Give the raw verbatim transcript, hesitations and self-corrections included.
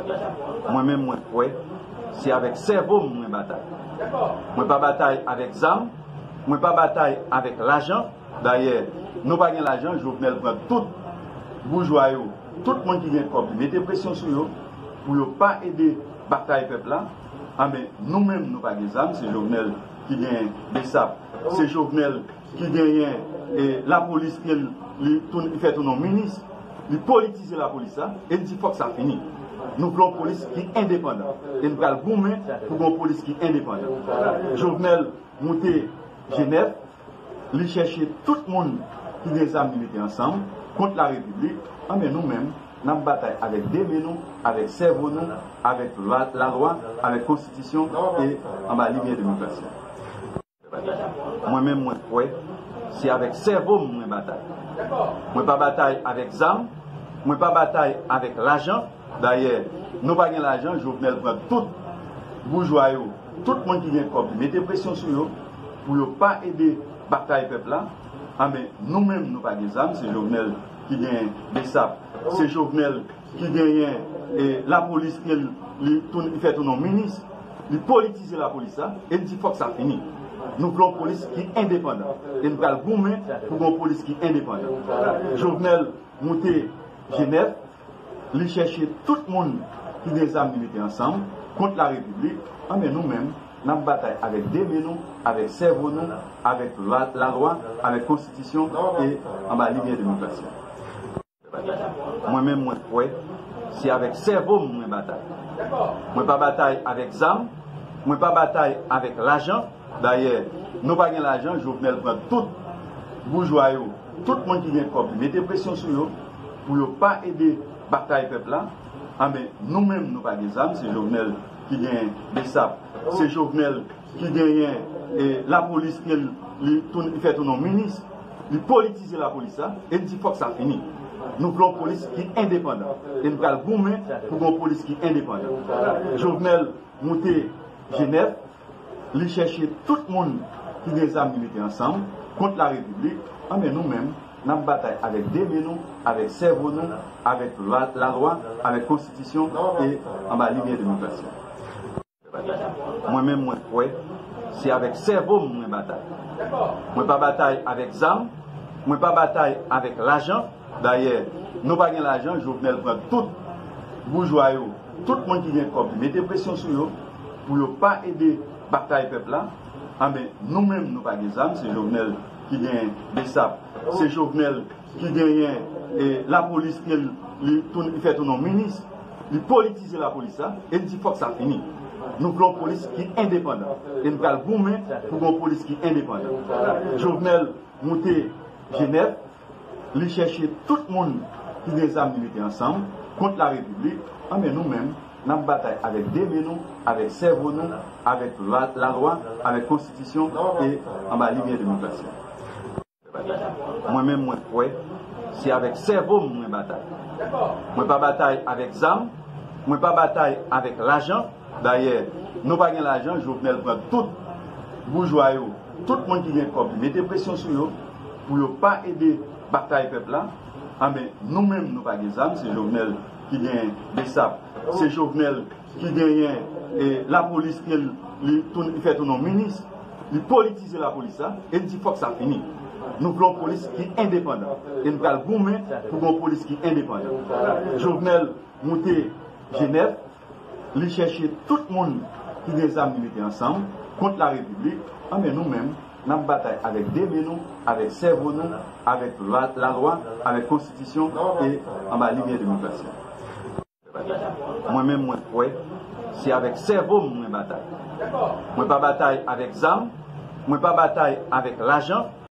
Mwen menm, mwen kwè, se avèk sèvo m mwen batay. Mwen pa batay avèk zam, mwen pa batay avèk lajan. Dayè, nou pa gen lajan, Jovenel pran tout boujwa yo, tout moun ki gen kòb, li mete presyon sou yo pou yo pa ede batay pèp la. Anben, nou menm, nou pa gen zam, se Jovenel ki gen besap, se Jovenel ki genyen, e, lapolis ke li, li fè tounen minis, li politize lapolis la, e n di fòk sa fini. Nou vle yon polis ki endepandan, e n pral goumen pou gen yon polis ki endepandan. Jovenel moute Jenèf, li chèche tout moun ki gen zam, li mete ansanm kont larepiblik. Anben, nou menm, n ap batay avèk de men nou, avèk sèvo nou, avèk la, lalwa, avèk konstitisyon e anba limyè demokrasi a. Mwen menm, mwen kwè, se avèk sèvo m mwen batay. Mwen pa batay avèk zam, mwen pa batay avèk lajan. Dayè, nou pa gen lajan, Jovenel pran tout boujwa yo, tout moun ki gen kòb, li mete presyon sou yo pou yo pa ede batay pèp la. Anben, nou menm, nou pa gen zam, se Jovenel ki gen besap, se Jovenel ki genyen, e, lapolis ke li, li fè tounen minis, li politize lapolis la, e n di fòk sa fini. Nou vle yon polis ki endepandan, e n pral goumen pou gen yon polis ki endepandan. Jovenel moute Jenèf, li chèche tout moun ki gen zam, li mete ansanm kont larepiblik. Anben, nou menm, n ap batay avèk de men nou, avèk sèvo nou, avèk la, lalwa, avèk konstitisyon e anba limyè demokrasi a. Mwen menm, mwen kwè, se avèk sèvo m mwen batay. Mwen pa batay avèk zam, mwen pa batay avèk lajan. Dayè, nou pa gen lajan, Jovenel pran tout boujwa yo, tout moun ki gen kòb, li mete presyon sou yo pou yo pa ede batay pèp la. Anben, nou menm, nou pa gen zam, se Jovenel ki gen besap, se Jovenel ki genyen, e, lapolis ke li, li fè tounen minis, li politize lapolis la, e n di fòk sa fini. Nou vle yon polis ki endepandan, e n pral goumen pou gen yon polis ki endepandan. Jovenel moute Jenèf, li chèche tout moun ki gen zam, li mete ansanm kont larepiblik. Anben, nou menm, n ap batay avèk de men nou, avèk sèvo nou, avèk la, lalwa, avèk konstitisyon e anba limyè demokrasi a. Mwen menm, mwen kwè, se avèk sèvo m mwen batay. Mwen pa batay avèk zam, mwen pa batay avèk lajan. Dayè, nou pa gen lajan, Jovenel pran tout boujwa yo, tout moun ki gen kòb, li mete presyon sou yo pou yo pa ede batay pèp la. Anben, nou menm, nou pa gen zam, se Jovenel ki gen besap, se Jovenel ki genyen, e, lapolis ke li, li fè tounen minis, li politize lapolis la, e n di fòk sa fini. Nou vle yon polis ki endepandan, e n pral goumen pou gen yon polis ki endepandan. Jovenel moute Jenèf, li chèche tout moun ki gen zam, li mete ansanm kont larepiblik. Anben, nou menm, n ap batay avèk de men nou, avèk sèvo nou, avèk la, lalwa, avèk konstitisyon e anba limyè demokrasi a. Mwen menm, mwen kwè, se avèk sèvo m mwen batay. Mwen pa batay avèk zam, mwen pa batay avèk lajan. Dayè, nou pa gen lajan, Jovenel pran tout boujwa yo, tout moun ki gen kòb, li mete presyon sou yo pou yo pa ede batay pèp la. Anben, nou menm, nou pa gen zam, se Jovenel ki gen besap, se Jovenel ki genyen, e, lapolis ke li, li fè tounen minis, li politize lapolis la, e n di fòk sa fini. Nou vle yon polis ki endepandan, e n pral goumen pou gen yon polis ki endepandan. Jovenel moute Jenèf, li chèche tout moun ki gen zam, li mete ansanm kont larepiblik. Anben, nou menm, n ap batay avèk de men nou, avèk sèvo nou, avèk la, lalwa, avèk konstitisyon e anba limyè demokrasi a. Mwen menm, mwen kwè, se avèk sèvo m mwen batay. Mwen pa batay avèk zam, mwen pa batay avèk lajan.